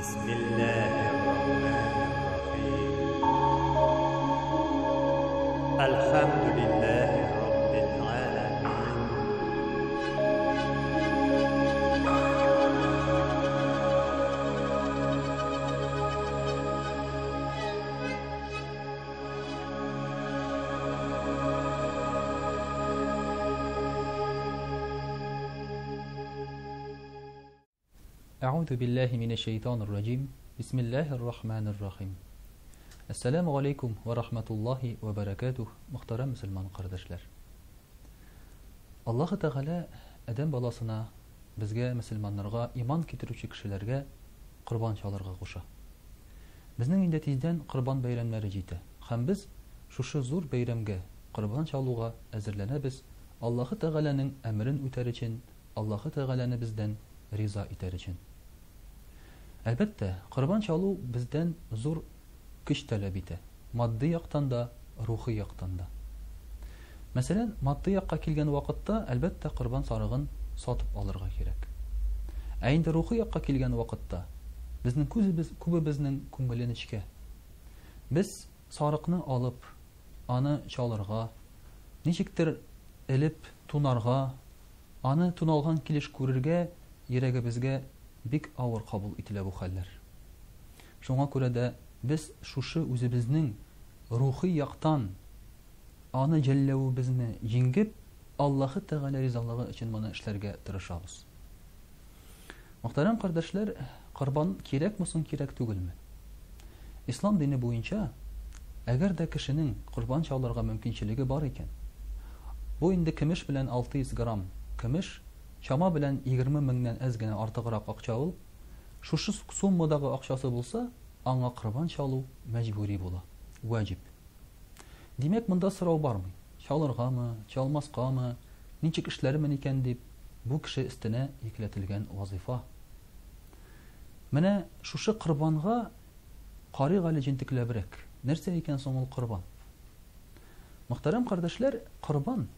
Бисмиллаһир-рахманир-рахим. Әлхәмдүлиллаһи раббил галамин. Әгъузу биллаһи минәш-шәйтанир раҗим. Бисмиллаһир рахманир рахим. Әссәламү галәйкүм вә рахматуллаһи вә бәрәкәтүһ, мөхтәрәм мөселман кардәшләр. Аллаһы Тәгалә адәм баласына, безгә, мөселманнарга, иман китерүче кешеләргә корбан чалырга куша. Безнең инде тиздән Корбан бәйрәмнәре җитә һәм без шушы зур бәйрәмгә, корбан чалуга әзерләнәбез, Аллаһы Тәгаләнең әмерен үтәр өчен, Аллаһы Тәгаләне бездән риза итәр өчен. Әлбәттә, корбан чалу бездән зур көч таләп итә, матди яктан да, рухи яктан да. Мәсәлән, матди якка килгән вакытта, әлбәттә, корбан сарыгын сатып алырга кирәк. Ә инде рухи якка килгән вакытта, безнең күзебез, күбебезнең күңеле нечкә. Без сарыкны алып, аны чалырга, ничектер элеп тунарга, аны туналган килеш күрергә йөрәгебезгә бик авыр кабул ителә бу хәлләр. Шуңа күрә дә без шушы үзебезнең рухи яктан аны жәлләвебезне җиңгеп, Аллаһы Тәгалә ризалыгы өчен моны эшләргә тырышабыз. Мөхтәрәм кардәшләр, корбан кирәкме соң, кирәк түгелме? Ислам дине буенча, әгәр дә кешенең корбан чалырга мөмкинчелеге бар икән, бу инде көмеш белән 600 грамм көмеш, чама белән 20 меңнән әз генә артыграк акча ул, шушы суммадагы акчасы булса, аңа корбан чалу мәҗбүри була, ваҗиб. Димәк, монда сорау бармый, чалыргамы, чалмаскамы, ничек эшләрмен икән дип, бу кеше өстенә йөкләтелгән вазыйфа. Менә шушы корбанга карыйк әле җентекләбрәк. Нәрсә икән соң ул корбан? Мөхтәрәм кардәшләр, корбан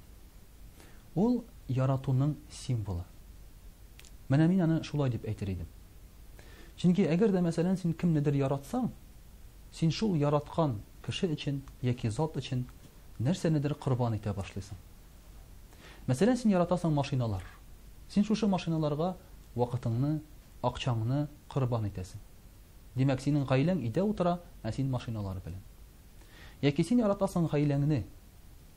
ул яратуның символы. Менә мин аны шулай дип әйтер идем. Чөнки әгәр дә, мәсәлән, син кемнедер яратсаң, син шул яраткан кеше өчен яки зат өчен нәрсәнедер корбан итә башлыйсың. Мәсәлән, син яратасың машиналар. Син шушы машиналарга вакытыңны, акчаңны корбан итәсең. Димәк, синең гаиләң өйдә утыра, ә син машиналар белән. Яки син яратасың гаиләңне,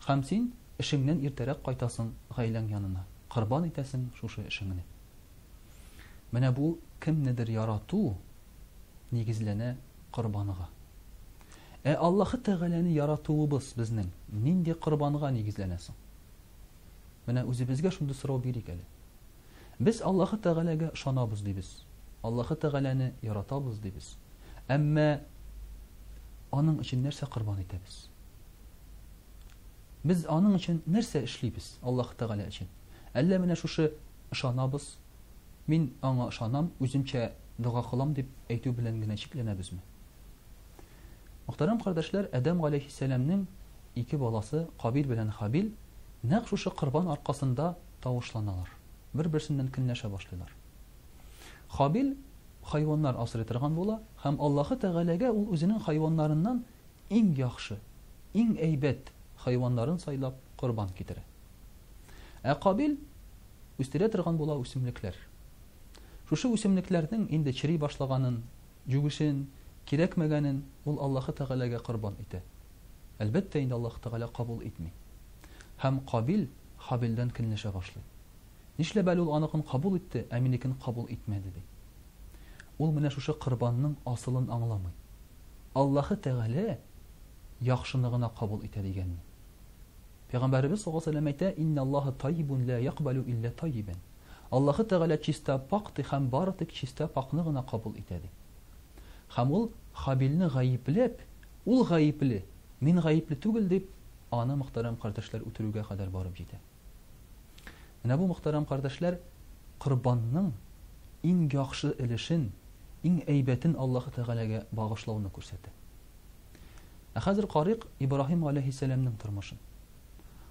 һәм син эшеңнән иртәрәк кайтасың гаиләң янына, корбан итәсең шушы эшеңне. Менә бу кемнедер ярату нигезләнә корбанга. Ә Аллаһы Тәгаләне яратуыбыз безнең нинди корбанга нигезләнә соң? Менә үзебезгә шундый сорау бирик әле. Без Аллаһы Тәгаләгә ышанабыз дибез. Аллаһы Тәгаләне яратабыз дибез. Әмма аның өчен нәрсә корбан итәбез? Без аның өчен нәрсә эшлибез Аллаһы Тәгалә өчен? Әллә менә шушы ышанабыз, мин аңа ышанам, үземчә дога кылам дип әйтү белән генә чикләнәбезме? Мөхтәрәм кардәшләр, Адәм галәйһиссәламнең ике баласы Кабил белән Хабил нәкъ шушы корбан аркасында тавышланалар, бер-берсеннән көнләшә башлыйлар. Хабил хайваннар асрый торган була һәм Аллаһы Тәгаләгә ул үзенең хайваннарыннан иң яхшы, иң әйбәт хайваннарын сайлап корбан китерә. Ә Кабил үстерә торган була үсемлекләр. Шушы үсемлекләрнең инде чери башлаганын, Җүгешен, кирәкмәгәнен ул Аллаһы Тәгаләгә корбан итә. Әлбәттә инде Аллаһы Тәгалә кабул итми. Һәм Кабил Хабилдән көнләшә башлый. Нишләп әле ул аныкын кабул итте, ә минекен кабул итмәде, ди. Ул менә шушы корбанның асылын аңламый. Аллаһы Тәгалә яхшыны гына кабул итә дигәнне. Пәйгамбәребез саллаллаһу алейһи ва сәлләм әйтә, Инналлаһа таййибун ла якбалу илля таййибан. Аллаһы Тәгалә чиста пакь ди һәм бары тик чиста пакьны гына кабул итә ди. Һәм ул Хабилне гаепләп, ул гаепле, мин гаепле түгел дип, аны мөхтәрәм кардәшләр үтерүгә кадәр барып җитә. Менә бу мөхтәрәм кардәшләр корбанның иң яхшы өлешен, иң әйбәтен Аллаһы Тәгаләгә багышлауны күрсәтә. Ә хәзер карыйк Ибраһим галәйһиссәламнең тормышын.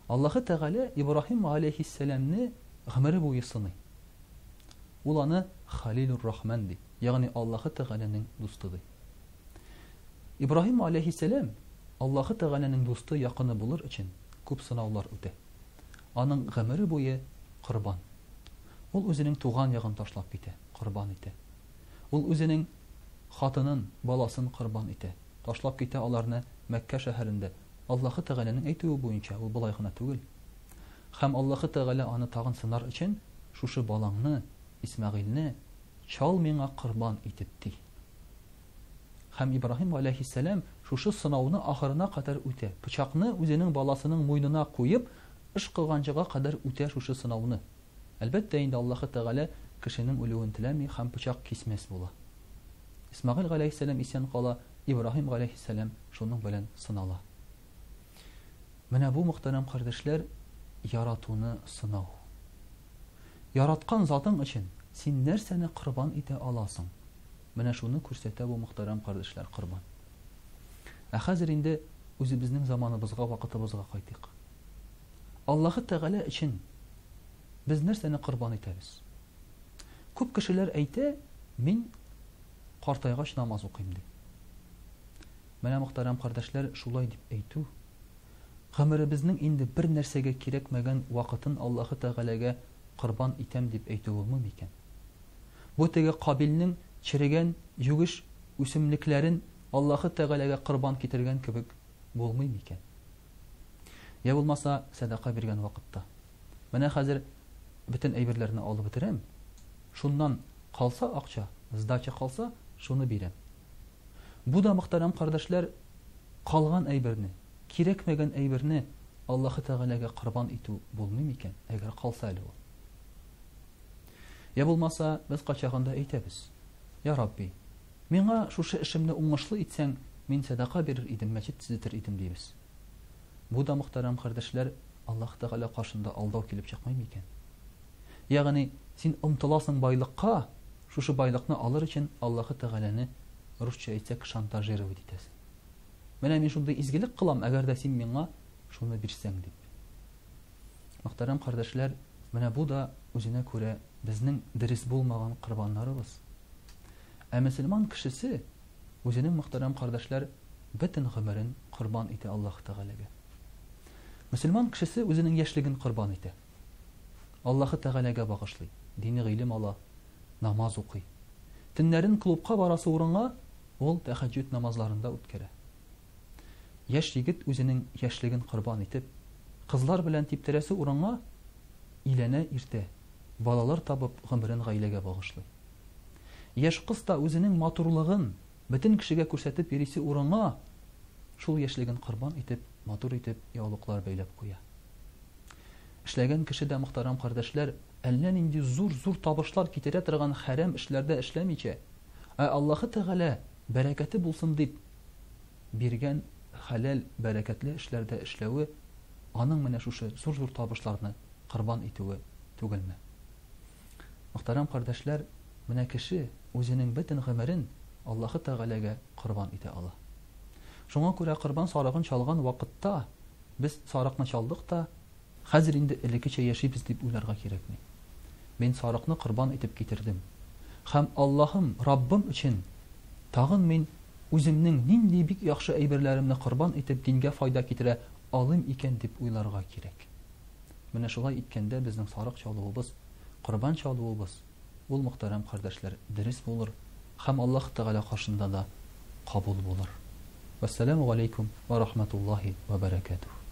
Аллаһы Тәгалә Ибраһим галәйһиссәламне гомере буе сыный. Ул аны Халилур Рахман ди. Ягъни Аллаһы Тәгаләнең дусты ди. Ибраһим аләйһиссәлам Аллаһы Тәгаләнең дусты, якыны булыр өчен күп сынаулар үтә. Аның гомере буе корбан. Ул үзенең туган ягын ташлап китә, корбан итә. Ул үзенең хатынын, баласын корбан итә. Ташлап китә аларны Мәккә шәһәрендә. Аллаһы Тәгаләнең әйтүе буенча, ул болай гына түгел. Һәм Аллаһы Тәгалә аны тагын сынар өчен, шушы балаңны, Исмәгыйльне, чал миңа корбан итеп, ди. Һәм Ибраһим галәйһиссәлам шушы сынауны ахырына кадәр үтә. Пычакны үзенең баласының муенына куеп, ышкыганчыга кадәр үтә шушы сынауны. Әлбәттә инде, Аллаһы Тәгалә кешенең үлүен теләми һәм пычак кисмәс була. Исмәгыйль галәйһиссәлам исән кала, Ибраһим галәйһиссәлам шуның белән сынала. Менә бу, мөхтәрәм кардәшләр, яратуны сынау. Яраткан затың өчен син нәрсәне корбан итә аласың? Менә шуны күрсәтә бу, мөхтәрәм кардәшләр, корбан. Ә хәзер инде үзебезнең заманыбызга, вакытыбызга кайтыйк. Аллаһы Тәгалә өчен без нәрсәне корбан итәбез? Күп кешеләр әйтә, мин картайгач намаз укыйм ди. Менә, мөхтәрәм кардәшләр, шулай дип әйтү, гомеребезнең инде бер нәрсәгә кирәкмәгән вакытын Аллаһы Тәгаләгә корбан итәм дип әйтү булмый микән? Бу теге Кабилнең черегән юеш үсемлекләрен Аллаһы Тәгаләгә корбан китергән кебек булмый микән? Йә булмаса, сәдака биргән вакытта. Менә хәзер бөтен әйберләрне алып бетерәм, шуннан калса акча, сдача калса, шуны бирәм. Бу да, мөхтәрәм кардәшләр, калган әйберне, кирәкмәгән әйберне Аллаһы Тәгаләгә корбан итү булмый микән, әгәр калса әле ул? Йә булмаса, без кайчагында әйтәбез, Я Рабби, миңа шушы эшемне уңышлы итсәң, мин сәдака бирер идем, мәчет төзетер идем, дибез. Бу да, мөхтәрәм кардәшләр, Аллаһ Тәгалә каршында алдау килеп чыкмый микән? Ягъни, син омтыласың байлыкка, шушы байлыкны алыр өчен Аллаһы Тәгаләне, русча әйтсәк, шантажировать итәсең. Менә мин шундый изгелек кылам, әгәр дә син миңа шуны бирсәң, дип. Мөхтәрәм кардәшләр, менә бу да үзенә күрә безнең дөрес булмаган корбаннарыбыз. Ә мөселман кешесе үзенең, мөхтәрәм кардәшләр, бөтен гомерен корбан итә Аллаһ Тәгаләгә. Мөселман кешесе үзенең яшьлеген корбан итә. Аллаһы Тәгаләгә багышлый, дини гыйлем ала, намаз укый. Төннәрен клубка барасы урынга ул тәһәҗҗүд намазларында үткәрә. Яшь егет үзенең яшьлеген корбан итеп, кызлар белән типтерәсе урынга өйләнә иртә, балалар табып, гомерен гаиләгә багышлый. Яшь кыз та үзенең матурлыгын бөтен кешегә күрсәтеп йөрисе урынга, шул яшьлеген корбан итеп, матур итеп яулыклар бәйләп куя. Эшләгән кеше дә, мөхтәрәм кардәшләр, әллә нинди зур-зур табышлар китерә торган хәрәм эшләрдә эшләмичә, ә Аллаһы Тәгалә бәрәкәте булсын дип биргән хәләл, бәрәкәтле эшләрдә эшләве аның менә шушы зур-зур табышларны корбан итүе түгелме? Мөхтәрәм кардәшләр, менә кеше үзенең бөтен гомерен Аллаһы Тәгаләгә корбан итә ала. Шуңа күрә корбан сарыгын чалган вакытта без сарыкны чалдык та, хәзер инде элеккечә яшибез дип уйларга кирәкми. Мин сарыкны корбан итеп китердем. Һәм Аллаһым, Раббым өчен тагын мин үземнең нинди бик яхшы әйберләремне корбан итеп дингә файда китерә алыйм икән дип уйларга кирәк. Менә шулай иткәндә безнең сарык чалуыбыз, корбан чалуыбыз, ул, мөхтәрәм кардәшләр, дөрес булыр һәм Аллаһ Тәгалә каршында да кабул булыр. Вәссәламү галәйкүм вә рахмәтуллаһи вә бәрәкәтүһ.